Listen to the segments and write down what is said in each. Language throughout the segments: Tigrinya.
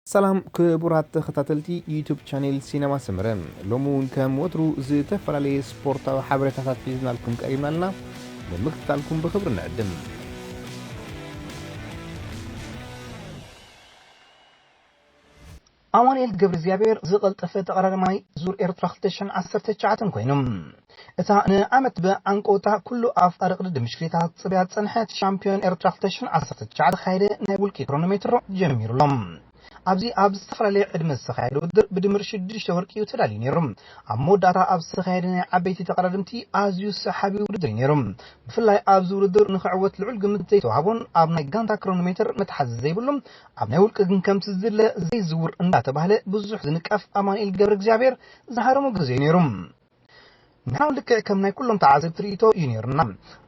ሰላም ክቡራት ተኸታተልቲ ዩቱብ ቻኔል ሲነማ ሰመረ፣ ሎሚ እውን ከም ወትሩ ዝተፈላለየ ስፖርታዊ ሓበሬታታት ሒዝናልኩም ቀሪብና ኣለና። ንምክትታልኩም ብኽብሪ ንዕድም። ኣማኑኤል ገብረእግዚኣብሔር ዝቐልጠፈ ተቐዳዳማይ ዙር ኤርትራ ክልተ ሽሕን ዓሰርተ ትሽዓተን ኮይኑ፣ እታ ንዓመት ብዓንቀውታ ኩሉ ኣፍቃሪ ቅድድም ብሽክሌታ ክጽበያ ዝጸንሐት ሻምፒዮን ኤርትራ ክልተ ሽሕን ዓሰርተ ትሽዓተ ተኻየደ ናይ ውልቂ ክሮኖሜትሮ ጀሚሩ ኣሎ። ኣብዚ ኣብ ዝተፈላለየ ዕድመ ዝተኻየደ ውድድር ብድምር ሽዱሽተ ወርቂ እዩ ተዳልዩ ነይሩ። ኣብ መወዳእታ ኣብ ዝተኻየደ ናይ ዓበይቲ ተቐዳደምቲ ኣዝዩ ሰሓቢ ውድድር እዩ ነይሩ። ብፍላይ ኣብዚ ውድድር ንኽዕወት ልዑል ግምት ዘይተዋህቦን ኣብ ናይ ጋንታ ክሮኖሜትር መትሓዚ ዘይብሉ፣ ኣብ ናይ ውልቂ ግን ከምቲ ዝድለ ዘይዝውር እንዳተባህለ ብዙሕ ዝንቀፍ ኣማኑኤል ገብረእግዚኣብሔር ዝሃረሞ ግዜ እዩ ነይሩ። ንሕና እውን ልክዕ ከም ናይ ኩሎም ተዓዘብቲ ርእይቶ እዩ ነይሩና።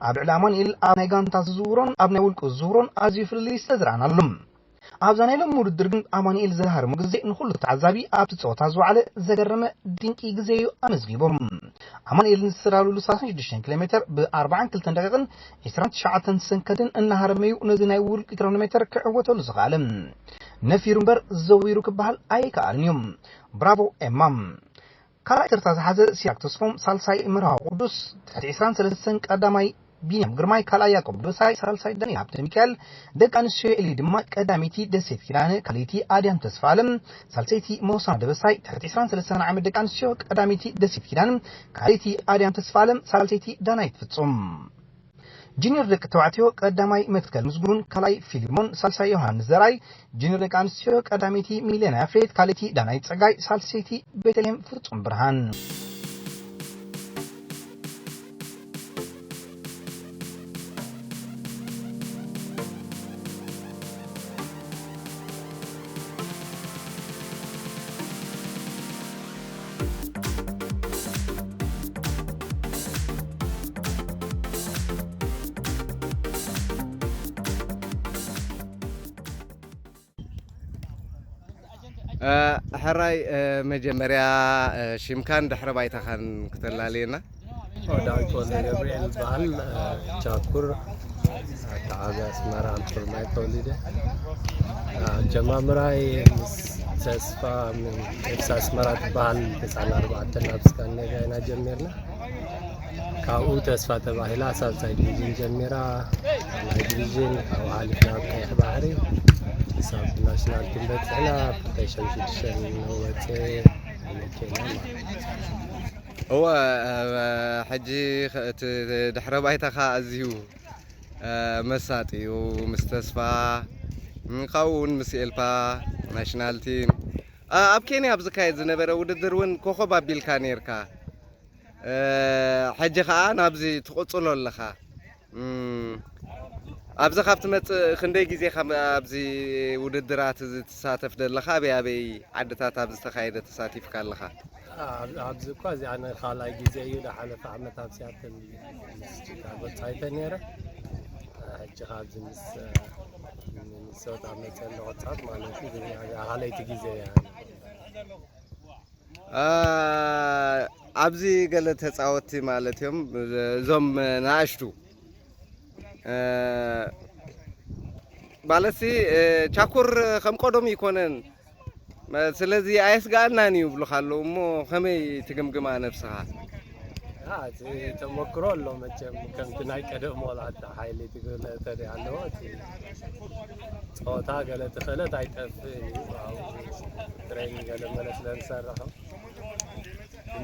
ኣብ ልዕሊ ኣማኑኤል ኣብ ናይ ጋንታ ዝዝውሮን ኣብ ናይ ውልቁ ዝዝውሮን ኣዝዩ ፍልልይ ስለ ዝረኣናሉ። ኣብዛ ናይ ሎሚ ውድድር ግን ኣማኑኤል ዝሃረሞ ግዜ ንኹሉ ተዓዛቢ ኣብቲ ጸወታ ዝወዓለ ዘገረመ ድንቂ ግዜ እዩ ኣመዝጊቡ። ኣማኑኤል ንዝተዳለሉ ሰላሳን ሽዱሽተን ኪሎ ሜትር ብ ኣርባዓን ክልተን ደቂቕን ዒስራን ትሽዓተን ሰከንድን እናሃረመ እዩ ነዚ ናይ ውልቂ ክሮኖሜትር ክዕወተሉ ዝኸኣለ። ነፊሩ እምበር ዘዊሩ ክበሃል ኣይከኣልን እዩ። ብራቮ ኤማ። ካልኣይ ተርታ ዝሓዘ ሲራክ ተስፎም፣ ሳልሳይ መርሃዊ ቅዱስ ትሕቲ ዒስራን ሰለስተን፣ ቀዳማይ ቢንያም ግርማይ፣ ካልኣይ ያቆብ ደበሳይ፣ ሳልሳይ ዳኒ ሃብተ ሚካኤል፣ ደቂ ኣንስትዮ ኤሊ ድማ ቀዳመይቲ ደሴት ኪዳነ፣ ካልኣይቲ ኣድያም ተስፋ ኣለም፣ ሳልሰይቲ ሞሳ ደበሳይ። ትሕቲ ዒስራን ሰለስተን ዓመት ደቂ ኣንስትዮ ቀዳመይቲ ደሴት ኪዳነ፣ ካልኣይቲ ኣድያም ተስፋ ኣለም፣ ሳልሰይቲ ዳናይት ፍጹም። ጁኒየር ደቂ ተባዕትዮ ቀዳማይ መትከል ምስጉን፣ ካልኣይ ፊሊሞን፣ ሳልሳይ ዮሃንስ ዘርኣይ። ጁኒየር ደቂ ኣንስትዮ ቀዳመይቲ ሚልዮን ኣፍሬት፣ ካልኣይቲ ዳናይት ጸጋይ፣ ሳልሰይቲ ቤተልሔም ፍጹም ብርሃን። ሕራይ፣ መጀመርያ ሽምካን ድሕረ ባይታኻን ክተላልየና። ዳዊት ወልደ ገብርኤል ይበሃል። ቻኩር፣ ኣተዓቢ ኣስመራ፣ ኣንቱርማይ ተወሊደ። ኣጀማምራይ ምስ ተስፋ ምን ኤፍሲ ኣስመራ ትበሃል፣ ተስዓን ኣርባዕተን ኣብ ስካንዲኔቭያ ኢና ጀሚርና። ካብኡ ተስፋ ተባሂላ ሳልሳይ ዲቪዥን ጀሚራ፣ ካልኣይ ዲቪዥን፣ ካብኡ ሓሊፍና ኣብ ቀይሕ ባሕሪ፣ ክሳብ ናሽናል ቲም በፂሕና፣ ፕሮፌሽን ሽዱሽተ ንወፅእ መኪና ማለት እዩ። እወ፣ ሕጂ ኸ-፣ እቲ ድሕረ ባይታኻ ኣዝዩ መሳጢ እዩ። ምስ ተስፋ፣ ካብኡ እውን ምስ ኤልፓ ናሽናል ቲም፣ ኣብ ኬንያ ኣብ ዝካየድ ዝነበረ ውድድር እውን ኮኸብ ኣቢልካ ነይርካ። ሕጂ ኸኣ ናብዚ ትቕጽሎ ኣለኻ። ኣብዚ ካብ ትመጽእ ክንደይ ግዜ ካብ ኣብዚ ውድድራት እዚ ትሳተፍ ዘለኻ? ኣበይ ኣበይ ዓድታት ኣብ ዝተኻየደ ተሳቲፍካ ኣለኻ? ኣብ-፣ ኣብዚ እኳ እዚኣ ናይ ካልኣይ ግዜ እዩ። ዝሓለፈ ዓመት ኣብ ሲያትል ምስ ቺካጎ ጻይተ ነይረ። ሕጂ ካብዚ ምስ ሚኒሶታ መጸ ኣለኹ ጻት ማለት እዩ። እዚኣ ካልኣይቲ ግዜ እያ። አ፣ ኣብዚ ገለ ተጻወትቲ ማለት እዮም፣ እዞም ንኣሽቱ፣ እ፣ ማለትሲ፣ እ፣ ቻኩር ከም ቀደሙ ይኮነን። መ-፣ ስለዚ ኣየስግኣናን እዩ ይብሉኻ ኣለዉ እሞ ከመይ ትግምግማ ነብስኻ? አ፣ እቲ ተመክሮ ኣሎ መቸም፣ ከምቲ ናይ ቀደም ወላ እቲ ሓይሊ እቲ ክእለት ተሪኣ ኣለዎ። እቲ ጸወታ ገለ እቲ ክእለት ኣይጠፍእን እዩ። ኣብኡ ትሬኒንግ ገለ መለ ስለ ንሰርሖም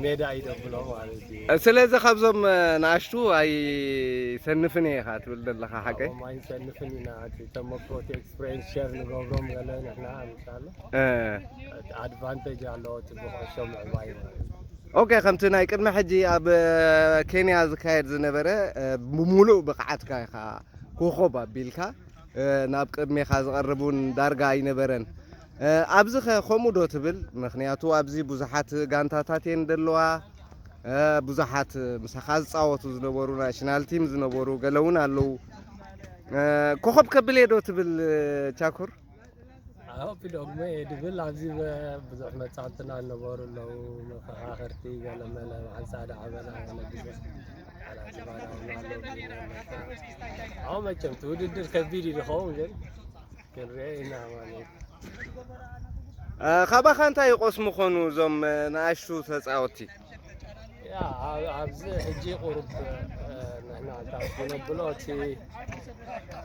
ሜዳ እዩ ደብሎ ማለት እዩ። ስለዚ ካብዞም ንኣሽቱ ኣይሰንፍን እየ ኢኻ ትብል ዘለኻ ሓቀይ? ኣብኦም ኣይንሰንፍን ኢና። እቲ ተመክሮ እቲ ኤክስፕሬንስ ሸር ንገብሮም ገለ ንሕና ምሻሎ። እ። ኣድቫንቴጅ ኣለዎ እቲ ብኩዕሾ ምዕባይ ማለት እዩ። ኦኬ፣ ከምቲ ናይ ቅድሚ ሕጂ ኣብ ኬንያ ዝካየድ ዝነበረ፣ እ፣ ብምሉእ ብቕዓትካ ኢኻ ኮኾብ ኣቢልካ፣ እ፣ ናብ ቅድሜኻ ዝቐርብ እውን ዳርጋ ኣይነበረን። እ፣ ኣብዚኸ ከምኡ ዶ ትብል? ምኽንያቱ ኣብዚ ብዙሓት ጋንታታት እየን ዘለዋ፣ እ፣ ብዙሓት ምሳኻ ዝጻወቱ ዝነበሩ ናሽናል ቲም ዝነበሩ ገለ እውን ኣለዉ። እ፣ ኮኾብ ከብል እየ ዶ ትብል፣ እ፣ ቻኩር? ኣይ ሆፕ ዶግመ እየ ድብል። ኣብዚ በ-፣ ብዙሕ መጻወትና ዝነበሩ ኣለዉ፣ መፈኻኸርቲ፣ ገለመለ፣ በዓል ጻዕዳ ዓበና፣ ገለ ብዙሕ ሓላፊ ባዳ እውን ኣሎ፣ ግን ኣለካ። ኣሁ መቸም እቲ ውድድር ከቢድ እዩ ዝኸውን፣ ግን ክንሪኦ ኢና ማለት እዩ። እ፣ ካባኻ እንታይ ይቆስሙ ኾኑ እዞም፣ እ፣ ንኣሽቱ ተጻወትቲ? ያ ኣብ- ኣብዚ ሕጂ ቁሩብ እ፣ ንሕና እንታይ ክነብሎ እቲ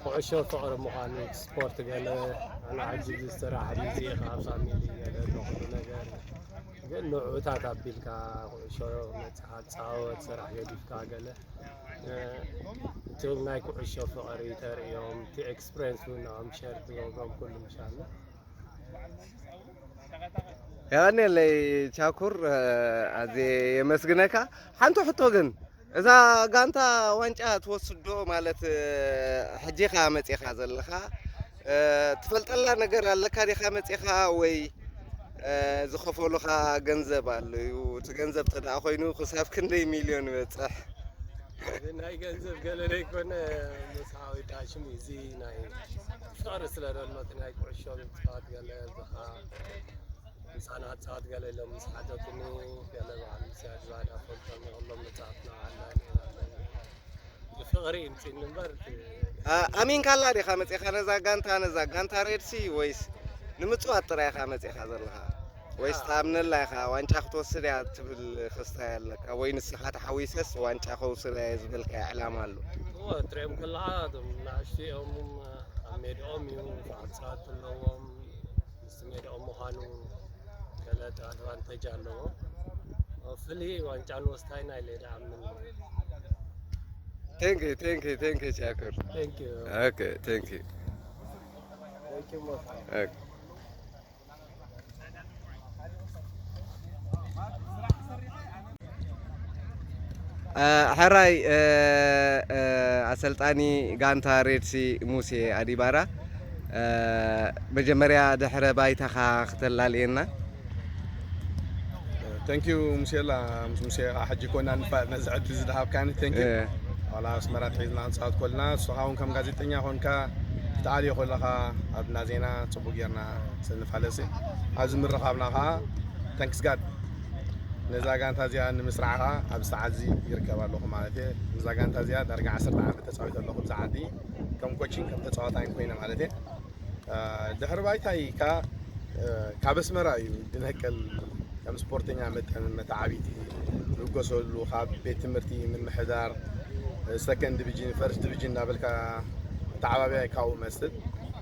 ኩዕሾ ፍቕሪ ምዃኑ እቲ ስፖርት ገለ ኣነ ሕጂ እዚ ስራሕ እዚ ካብ ፋሚሊ ገለ ንኩሉ ነገር ግን ንዕኡታት ኣቢልካ ኩዕሾ መፅኻ ፃወት ስራሕ ገዲፍካ ገለ እ፣ እቲ ናይ ኩዕሾ ፍቕሪ ተርእዮም እቲ ኤክስፕሬንስ እውን ንኦም ሸር ትገብሮም ኩሉ ምሻሉ የቐንየለይ ቻኩር፣ ኣዜ የመስግነካ። ሓንቲ ሕቶ ግን እዛ ጋንታ ዋንጫ ትወስዶ ማለት ሕጂኻ መፂኻ ዘለኻ ትፈልጠላ ነገር ኣለካ ዲኻ መፂኻ ወይ ዝኸፈሉኻ ገንዘብ ኣሎ እዩ? እቲ ገንዘብ ተደኣ ኮይኑ ክሳብ ክንደይ ሚልዮን ይበፅሕ? ናይ ገንዘብ ገለ ዘይኮነ መስሓዊ ዳሽም እዚ ናይ ፍቕሪ ስለ ዘሎ እቲ ናይ ኩዕሾ ምፅዋት ገለ ዝኻ ህፃናት ፃወት ገለ ኢሎም ምስ ሓተቱኒ ገለ በዓል ምስ ያድባዳ ፈልጦም ይኸሎም መፃወትና ኣላ ፍቕሪ ይምፅኒ እምበር ኣሚንካላ ዲኻ መፂኻ ነዛ ጋንታ ነዛ ጋንታ ሬድሲ ወይስ ንምፅዋት ጥራይ ኢኻ መፂኻ ዘለኻ? ወይስ ትኣምነላ ኢኻ ዋንጫ ክትወስድ እያ ትብል ክስታይ ኣለካ ወይ ንስኻ ተሓዊሰስ ዋንጫ ከውስዳ እየ ዝበልካዮ ዕላማ ኣሎ? ትሪኦም ከለኻ እቶም ናእሽቱ እዮም ኣብ ሜድኦም እዩ ፃወት ኣለዎም ምስ ሜድኦም ምዃኑ ገለ ኣድቫንቴጅ ኣለዎ ፍሊ ዋንጫ ንወስዳ ኢና ኢለ ይኣምን Thank you, thank you, thank you, Chakur. Thank you. Okay, thank you. Thank you, Mo. Okay. ሕራይ ኣሰልጣኒ ጋንታ ሬድሲ ሙሴ ኣዲባራ፣ መጀመርያ ድሕረ ባይታኻ ክተላልየና። Thank you ሙሴላ ምስ ሙሴ ከዓ ሕጂ ኮና ንፋጥ ነዚ ዕድል ዝድሃብካኒ thank you። ዋላ ኣስመራ ትሒዝና ክንፃወት ኮልና ንስኻ እውን ከም ጋዜጠኛ ኮንካ ክትኣልዮ ከለኻ ኣብና ዜና ፅቡቅ ጌርና ስለንፋለሲ ኣብዚ ምርኻብና ከዓ thanks God ነዛ ጋንታ እዚኣ ንምስራዕኻ ኣብ ሰዓት እዚ ይርከብ ኣለኹ ማለት እየ። ነዛ ጋንታ እዚኣ ዳርጋ ዓሰርተ ዓመት ተፃዊተ ኣለኹ ብዛ ዓዲ ከም ኮችን ከም ተፃዋታይን ኮይነ ማለት እየ። ድሕሪ ባይታይ ካብ ኣስመራ እዩ ድነቅል ከም ስፖርተኛ መጠን መተዓቢቲ ንገሰሉ ካብ ቤት ትምህርቲ ምምሕዳር ሰከንድ ዲቪዥን ፈርስት ዲቪዥን እናበልካ ተዓባቢያ ካብኡ መስል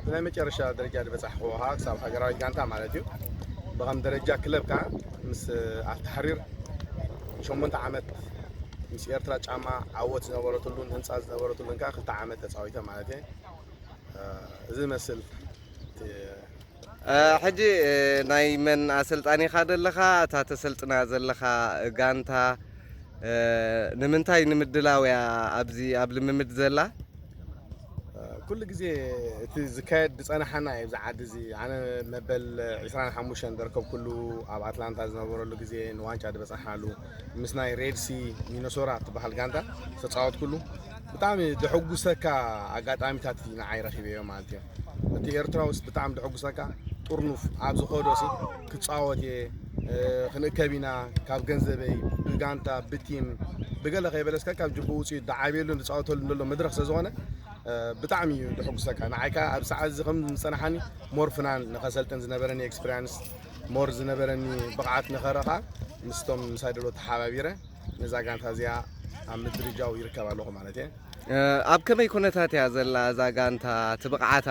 ብናይ መጨረሻ ደረጃ ዝበፃሕክዎ ከዓ ክሳብ ሃገራዊት ጋንታ ማለት እዩ። ብከም ደረጃ ክለብ ከዓ ምስ ኣልታሕሪር ሸሞንተ ዓመት ምስ ኤርትራ ጫማ ዓወት ዝነበረትሉን ህንፃ ዝነበረትሉን ከዓ ክልተ ዓመት ተፃዊተ ማለት እየ። እዚ መስል ሕጂ ናይ መን ኣሰልጣኒኻ ዘለኻ እታ ተሰልጥና ዘለኻ ጋንታ ንምንታይ ንምድላው እያ ኣብዚ ኣብ ልምምድ ዘላ? ኩሉ ግዜ እቲ ዝካየድ ዝፀናሓና እዩ ኣብዚ ዓዲ እዚ ኣነ መበል ዕስራን ሓሙሽተን ደርከብኩሉ ኣብ ኣትላንታ ዝነበረሉ ግዜ ንዋንጫ ዝበፅናሉ ምስ ናይ ሬድሲ ሚነሶራ ትበሃል ጋንታ ዝተፃወትኩሉ ብጣዕሚ ደሐጉሰካ ኣጋጣሚታት እዩ ንዓይ ረኪበዮ ማለት እዩ። እቲ ኤርትራ ውስጥ ብጣዕሚ ደሐጉሰካ ጥርኑፍ ኣብ ዝኸዶ ሲ ክፃወት እየ ክንእከብ ኢና ካብ ገንዘበይ ብጋንታ ብቲም ብገለ ከይበለስካ ካብ ጅቡ ውፅኢት ዝዓብየሉ ዝፃወተሉ ዘሎ መድረክ ስለዝኾነ ብጣዕሚ እዩ ደሐጉሰካ። ንዓይ ከዓ ኣብ ሰዓት እዚ ከም ዝፀናሓኒ ሞር ፍናን ንኸሰልጥን ዝነበረኒ ኤክስፒሪያንስ ሞር ዝነበረኒ ብቕዓት ንኸረኻ ምስቶም ምሳይ ደሎ ተሓባቢረ ነዛ ጋንታ እዚኣ ኣብ ምድርጃው ይርከብ ኣለኹ ማለት እየ። ኣብ ከመይ ኩነታት እያ ዘላ እዛ ጋንታ እቲ ብቕዓታ?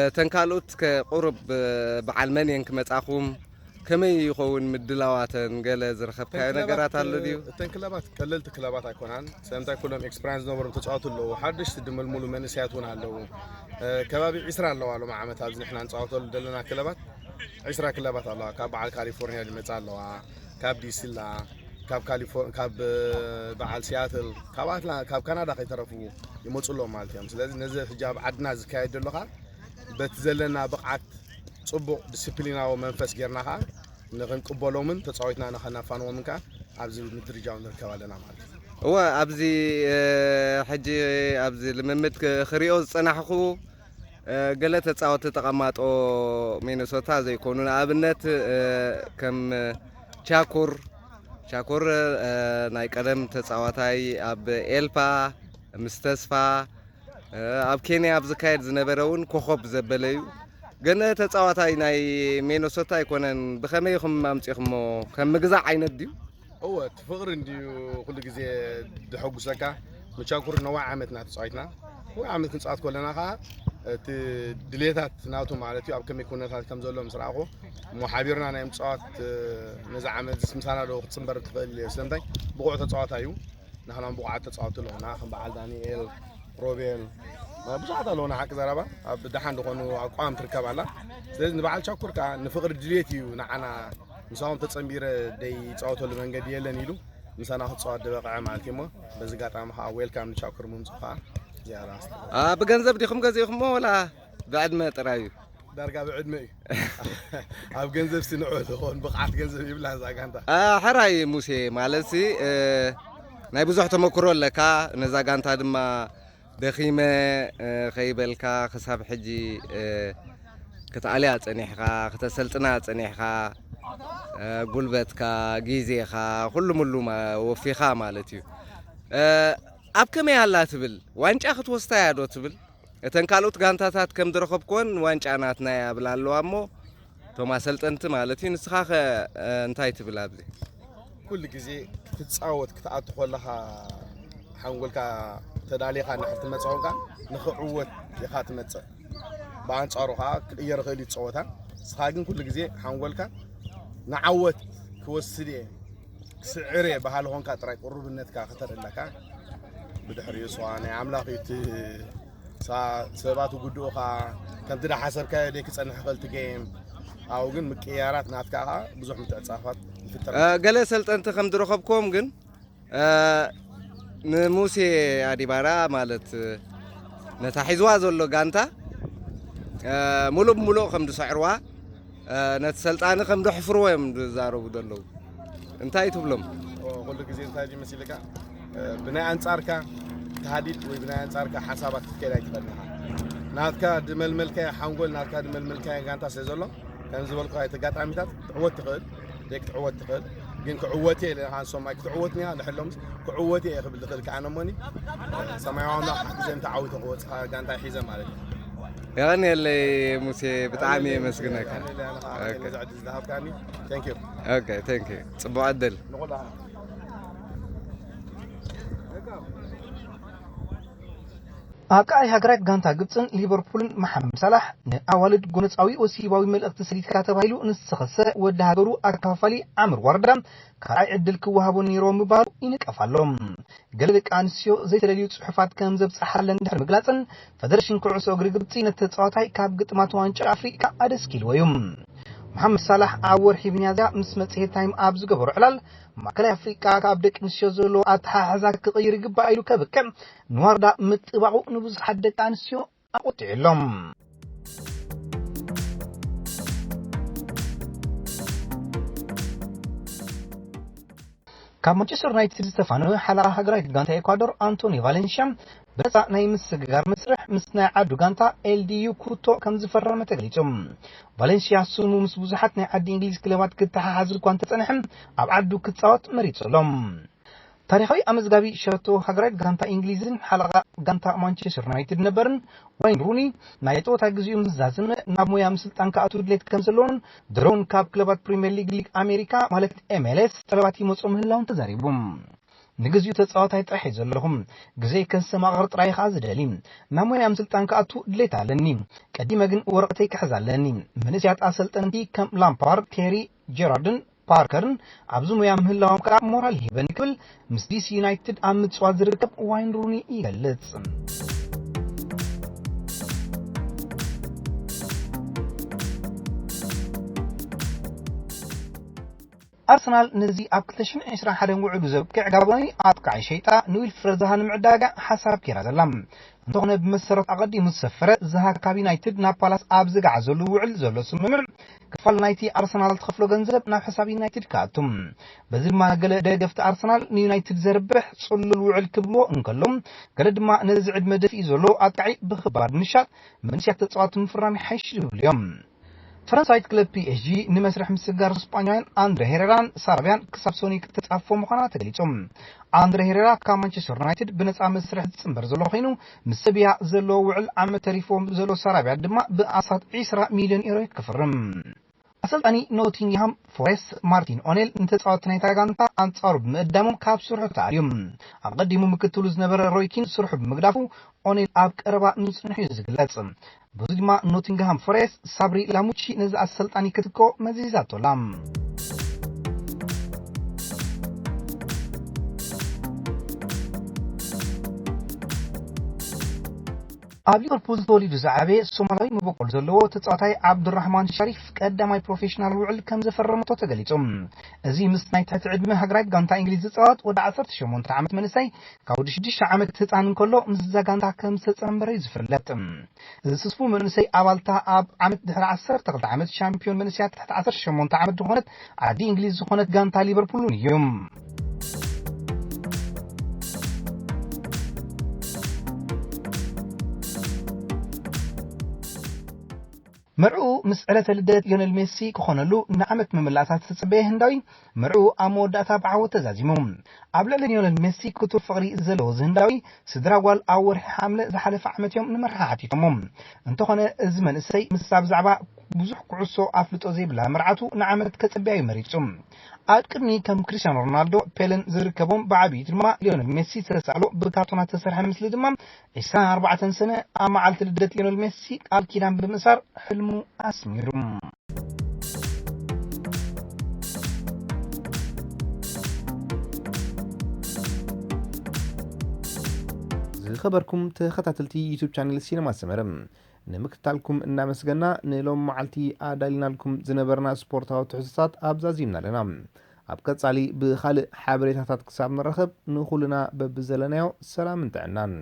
እተን ካልኦት ከ ቁሩብ በዓል መን እየን ክመጻኹም? ከመይ ይኸውን ምድላዋተን? ገለ ዝረኸብካዮ ነገራት ኣሎ ድዩ? እተን ክለባት ቀለልቲ ክለባት ኣይኮናን። ስለምንታይ ኩሎም ኤክስፐሪንስ ዝነበሮም ተጻወቱ ኣለዉ። ሓደሽቲ ድመልሙሉ መንእሰያት እውን ኣለዉ። ከባቢ ዒስራ ኣለዋ ሎም ዓመት ኣብዚ ንሕና ንጻወተሉ ዘለና ክለባት ዒስራ ክለባት ኣለዋ። ካብ በዓል ካሊፎርኒያ ዝመጻ ኣለዋ። ካብ ዲሲ ኣላ። ካብ ካሊፎር ካብ በዓል ሲያትል ካብ ኣትላ ካብ ካናዳ ከይተረፉ ይመፁ ኣለዉ ማለት እዮም። ስለዚ ነዚ ሕጂ ኣብ ዓድና ዝካየድ ዘሎ ከዓ በቲ ዘለና ብቕዓት ፅቡቕ ዲስፕሊናዊ መንፈስ ጌርና ከዓ ንክንቅበሎምን ተፃዊትና ንኸናፋንዎምን ከዓ ኣብዚ ምድርጃው ንርከብ ኣለና ማለት እዩ። እወ ኣብዚ ሕጂ ኣብዚ ልምምድ ክሪኦ ዝፀናሕኹ ገለ ተፃወቲ ተቐማጦ ሚኒሶታ ዘይኮኑ ንኣብነት ከም ቻኩር ቻኩር ናይ ቀደም ተፃዋታይ ኣብ ኤልፓ ምስ ተስፋ ኣብ ኬንያ ኣብ ዝካየድ ዝነበረ እውን ኮኸብ ዘበለ እዩ። ግን ተጻዋታይ ናይ ሚነሶታ ኣይኮነን። ብኸመይ ኢኹም ኣምጺእኹሞ? ከም ምግዛእ ዓይነት ድዩ? እወ፣ እቲ ፍቕሪ እንድዩ ኩሉ ግዜ ድሐጉሰካ። ምቻኩር ነዋይ ዓመት ኢና ተጻዊትና። ነዋይ ዓመት ክንጻወት ከለና ከኣ እቲ ድሌታት ናቱ ማለት እዩ፣ ኣብ ከመይ ኩነታት ከም ዘሎ ምስ ረኣኹ እሞ ሓቢርና ናይ ምጽዋት ነዚ ዓመት ዝስ ምሳና ዶ ክትጽንበር ትኽእል እየ። ስለምንታይ ብቑዕ ተጻዋታይ እዩ። ንሕና ብቑዓት ተጻወቱ ኣለኹና ከም በዓል ዳንኤል፣ ሮቤል፣ ብዙሓት ኣለዉ ንሓቂ ዘረባ ኣብ ደሓን ዝኾኑ ኣቋም ትርከብ ኣላ። ስለዚ ንበዓል ቻኩር ከዓ ንፍቕሪ ድሌት እዩ ንዓና ምሳኹም ተጸንቢረ ደይ ይጻወተሉ መንገዲ የለን ኢሉ ምሳና ክጻወት ደበቕዐ ማለት እዩ። እሞ በዚ ኣጋጣሚ ከዓ ዌልካም ንቻኩር ምምጽኡ ከዓ ዝያዳ ኣስተ ብገንዘብ ዲኹም ገዚእኹሞ ወላ ብዕድመ ጥራይ እዩ? ዳርጋ ብዕድመ እዩ። ኣብ ገንዘብ ስንዖ ዝኾን ብቕዓት ገንዘብ ይብላ እዛ ጋንታ። ሕራይ ሙሴ ማለት ሲ ናይ ብዙሕ ተመክሮ ኣለካ። ነዛ ጋንታ ድማ ደኺመ ከይበልካ ክሳብ ሕጂ ክትኣልያ ጸኒሕካ፣ ክተሰልጥና ጸኒሕካ፣ ጉልበትካ፣ ግዜኻ፣ ኩሉ ምሉ ወፊኻ ማለት እዩ። ኣብ ከመይ ኣላ ትብል? ዋንጫ ክትወስዳ እያ ዶ ትብል? እተን ካልኦት ጋንታታት ከም ዝረኸብክወን ዋንጫ ናትና እያ ብላ ኣለዋ እሞ እቶም ኣሰልጠንቲ ማለት እዩ። ንስኻ ኸ እንታይ ትብል ኣብዚ? ኩሉ ግዜ ክትጻወት ክትኣቱ ከለኻ ሓንጎልካ ተዳሊኻ እንድሕር ትመጽእ ኮንካ ንኽዕወት ኢኻ ትመጽእ። ብኣንጻሩ ከኣ ክቕየር ይኽእል እዩ ጸወታ። ንስኻ ግን ኩሉ ግዜ ሓንጎልካ ንዓወት ክወስድ እየ ክስዕር እየ በሃሊ ኾንካ ጥራይ ቅሩብነትካ ከተርኢ ኣለካ። ብድሕሪኡ ስዋ ናይ ኣምላኽ እዩ እቲ ሰባት ውድኡኻ ከምቲ ዳሓሰብካዮ ደይ ክጸንሕ ይኽእል እቲ ጌም ኣብኡ ግን ምቅያራት ናትካ ኸዓ ብዙሕ ምትዕጻፋት ይፍጠር ገለ ሰልጠንቲ ከም ዝረኸብክዎም ግን ንሙሴ ኣዲባራ ማለት ነታ ሒዝዋ ዘሎ ጋንታ ሙሉእ ብሙሉእ ከም ዝሰዕርዋ ነቲ ሰልጣኒ ከም ዘሕፍርዎ እዮም ዝዛረቡ ዘለዉ። እንታይ ትብሎም? ኩሉ ግዜ እንታይ ድዩ መሲልካ ብናይ ኣንጻርካ ተሃዲድ ወይ ብናይ ኣንጻርካ ሓሳባት ክትከይድ ኣይትኽእልን ኢኻ። ናትካ ድመልመልካዮ ሓንጎል ናትካ ድመልመልካዮ ጋንታ ስለ ዘሎ ከም ዝበልኩኻ እቲ ኣጋጣሚታት ክትዕወት ትኽእል ዘይክትዕወት ትኽእል ግን ክዕወት እየ ኢለ ንሶም ኣይክትዕወት እኒኻ ንሕሎምስ ክዕወት እየ ክብል ዝኽእል ከኣ ነሞኒ ሰማያዊ ኣምላኽ ሓግዘ እንተዓዊተ ክወፅኻ ጋንታ ሒዘ ማለት እዩ። የቐንየለይ ሙሴ ብጣዕሚ የመስግነካ። ዝሃብካኒ thank you። ኦኬ thank you ፅቡቕ ዕድል። ንኹላህና ኣቃዒ ሃገራት ጋንታ ግብፅን ሊቨርፑልን መሓመድ ሳላሕ ንኣዋልድ ጎነፃዊ ወሲባዊ መልእኽቲ ሰዲድካ ተባሂሉ ንዝተኸሰ ወዲ ሃገሩ ኣከፋፋሊ ዓምር ዋርዳ ካልኣይ ዕድል ክወሃቦ ነይርዎ ምባሉ ይንቀፍ ኣሎ። ገለ ደቂ ኣንስትዮ ዘይተደልዩ ፅሑፋት ከም ዘብፅሓለን ድሕሪ ምግላፅን ፈደረሽን ኩዕሶ እግሪ ግብፂ ነቲ ተፃዋታይ ካብ ግጥማት ዋንጫ ኣፍሪቃ ኣደስኪልዎ እዩ። መሓመድ ሳላሕ ኣብ ወርሒ ሚያዝያ ምስ መፅሄት ታይም ኣብ ዝገበሮ ዕላል ማእከላይ ኣፍሪቃ ካብ ደቂ ኣንስትዮ ዘለዎ ኣተሓሕዛ ክቕይር ይግባእ ኢሉ ከብቅዕ ንዋርዳ ምጥባቑ ንብዙሓት ደቂ ኣንስትዮ ኣቖጢዑ ኣሎ። ካብ ማንቸስተር ዩናይትድ ዝተፋነወ ሓለቓ ሃገራዊት ጋንታ ኤኳዶር ኣንቶኒ ቫለንሽያ ብነፃ ናይ ምስግጋር መስርሕ ምስ ናይ ዓዱ ጋንታ ኤልዲዩ ኩቶ ከም ዝፈረመ ተገሊጹ። ቫለንሽያ ስሙ ምስ ብዙሓት ናይ ዓዲ እንግሊዝ ክለባት ክተሓሓዝ እኳ እንተጸንሐ ኣብ ዓዱ ክጻወት መሪጹ ኣሎ። ታሪኻዊ ኣመዝጋቢ ሸቶ ሃገራዊት ጋንታ እንግሊዝን ሓለቓ ጋንታ ማንቸስተር ዩናይትድ ነበርን ዋይን ሩኒ ናይ ጸወታ ግዜኡ ምስ ዛዘመ ናብ ሞያ ምስልጣን ክኣቱ ድሌት ከም ዘለዎን ድሮ እውን ካብ ክለባት ፕሪምየር ሊግ ሊግ ኣሜሪካ ማለት ኤምኤልኤስ ጠለባት ይመጾ ምህላውን ተዛሪቡ። ንግዚኡ ተጻዋታይ ጥራሕ እየ ዘለኹ። ግዜ ከሰማቕር ጥራይ ኸኣ ዝደሊ። ናብ ሞያ ምስልጣን ክኣቱ ድሌት ኣለኒ። ቀዲመ ግን ወረቐተይ ክሕዝ ኣለኒ። መንእሰያት ኣሰልጠንቲ ከም ላምፓርድ፣ ቴሪ፣ ጀራርድን ፓርከርን ኣብዚ ሞያ ምህላዎም ከኣ ሞራል ይህበኒ ክብል ምስ ዲሲ ዩናይትድ ኣብ ምጽዋት ዝርከብ ዋይን ሩኒ ይገልጽ። ኣርሰናል ነዚ ኣብ ክልተ ሽሕን ዕስራን ሓደን ውዕሉ ዘብቅዕ ጋቦናዊ ኣጥቃዒ ሸይጣ ንዊልፍረድ ዛሃ ንምዕዳጋ ሓሳብ ገይራ ዘላ። እንተኾነ ብመሰረት ኣቐዲሙ ዝሰፈረ ዛሃ ካብ ዩናይትድ ናብ ፓላስ ኣብ ዝገዓዘሉ ውዕል ዘሎ ስምምዕ ክፋል ናይቲ ኣርሰናል ትኸፍሎ ገንዘብ ናብ ሕሳብ ዩናይትድ ክኣቱ። በዚ ድማ ገለ ደገፍቲ ኣርሰናል ንዩናይትድ ዘርብሕ ጽሉል ውዕል ክብልዎ እንከሎ ገለ ድማ ነዚ ዕድመ ደፊኡ ዘሎ ኣጥቃዒ ብኽባር ምሻጥ መንስያት ተጻዋቲ ምፍራም ይሓይሽ ዝብሉ እዮም። ፈረንሳይት ክለብ ፒ ኤስ ጂ ንመስርሕ ምስግጋር ስጳኛውያን ኣንድረ ሄሬራን ሳራቢያን ክሳብ ሶኒ ክትጻፎ ምዃና ተገሊጹ። ኣንድረ ሄሬራ ካብ ማንቸስተር ዩናይትድ ብነጻ መስርሕ ዝጽንበር ዘሎ ኮይኑ፣ ምስ ሰብያ ዘለዎ ውዕል ዓመት ተሪፎም ዘሎ ሳራቢያ ድማ ብኣስታት ዒስራ ሚልዮን ዩሮ ክፍርም። ኣሰልጣኒ ኖቲንግሃም ፎሬስት ማርቲን ኦኔል ንተጻወትቲ ናይታ ጋንታ ኣንጻሩ ብምእዳሞም ካብ ስርሑ ተኣልዩ። ኣቐዲሙ ምክትሉ ዝነበረ ሮይኪን ስርሑ ብምግዳፉ ኦኔል ኣብ ቀረባ ምጽንሑ እዩ ዝግለጽ። በዚ ድማ ኖቲንግሃም ፎሬስት ሳብሪ ላሙቺ ነዚ ኣሰልጣኒ ክትኮ መዚዛቶ ኣላ። ኣብ ሊቨርፑል ተወሊዱ ዝዓበየ ሶማላዊ መበቆል ዘለዎ ተጻዋታይ ዓብዱራህማን ሻሪፍ ቀዳማይ ፕሮፌሽናል ውዕል ከም ዘፈረመቶ ተገሊጹ። እዚ ምስ ናይ ትሕቲ ዕድመ ሃገራዊት ጋንታ እንግሊዝ ዝጻወት ወዲ ዓሰርተ ሸሞንተ ዓመት መንእሰይ ካብ ወዲ ሽዱሽተ ዓመት ህጻን እንከሎ ምስዛ ጋንታ ከም ዝተጸንበረ እዩ ዝፍለጥ። እዚ ስስፉ መንእሰይ ኣባልታ ኣብ ዓመት ድሕሪ ዓሰርተ ክልተ ዓመት ሻምፒዮን መንእሰያት ትሕቲ ዓሰርተ ሸሞንተ ዓመት ዝኾነት ዓዲ እንግሊዝ ዝኾነት ጋንታ ሊቨርፑል እውን እዩ። መርዕኡ ምስ ዕለተ ልደት ሊዮነል ሜሲ ክኾነሉ ንዓመት መመላእታ ዝተጸበየ ህንዳዊ፣ መርዕኡ ኣብ መወዳእታ ብዓወት ተዛዚሙ። ኣብ ልዕሊ ሊዮነል ሜሲ ክቱር ፍቕሪ ዘለዎ እዚ ህንዳዊ፣ ስድራ ጓል ኣብ ወርሒ ሓምለ ዝሓለፈ ዓመት እዮም ንመርዓ ሓቲቶሞ። እንተኾነ፣ እዚ መንእሰይ ምስዛ ብዛዕባ ብዙሕ ኩዕሶ ኣፍልጦ ዘይብላ መርዓቱ ንዓመት ከጸብያ እዩ መሪጹ። ኣብ ቅድሚ ከም ክርስቲያኖ ሮናልዶ፣ ፔለን ዝርከቦም ብዓቢኡ ድማ ሊዮነል ሜሲ ዝተሳእሎ ብካርቶናት ዝተሰርሐ ምስሊ ድማ ዒስራን ኣርባዕተን ሰነ ኣብ መዓልቲ ልደት ሊዮነል ሜሲ ቃል ኪዳን ብምእሳር ሕልሙ ኣስሚሩ። ዝኸበርኩም ተኸታተልቲ ዩቱብ ቻነል ሲነማ ሰመረ፣ ንምክትታልኩም እናመስገና፣ ንሎም መዓልቲ ኣዳሊናልኩም ዝነበርና ስፖርታዊ ትሕዝቶታት ኣብዛዚምና ኣለና። ኣብ ቀጻሊ ብኻልእ ሓበሬታታት ክሳብ ንራኸብ፣ ንኹልና በብዘለናዮ ሰላምን ጥዕናን።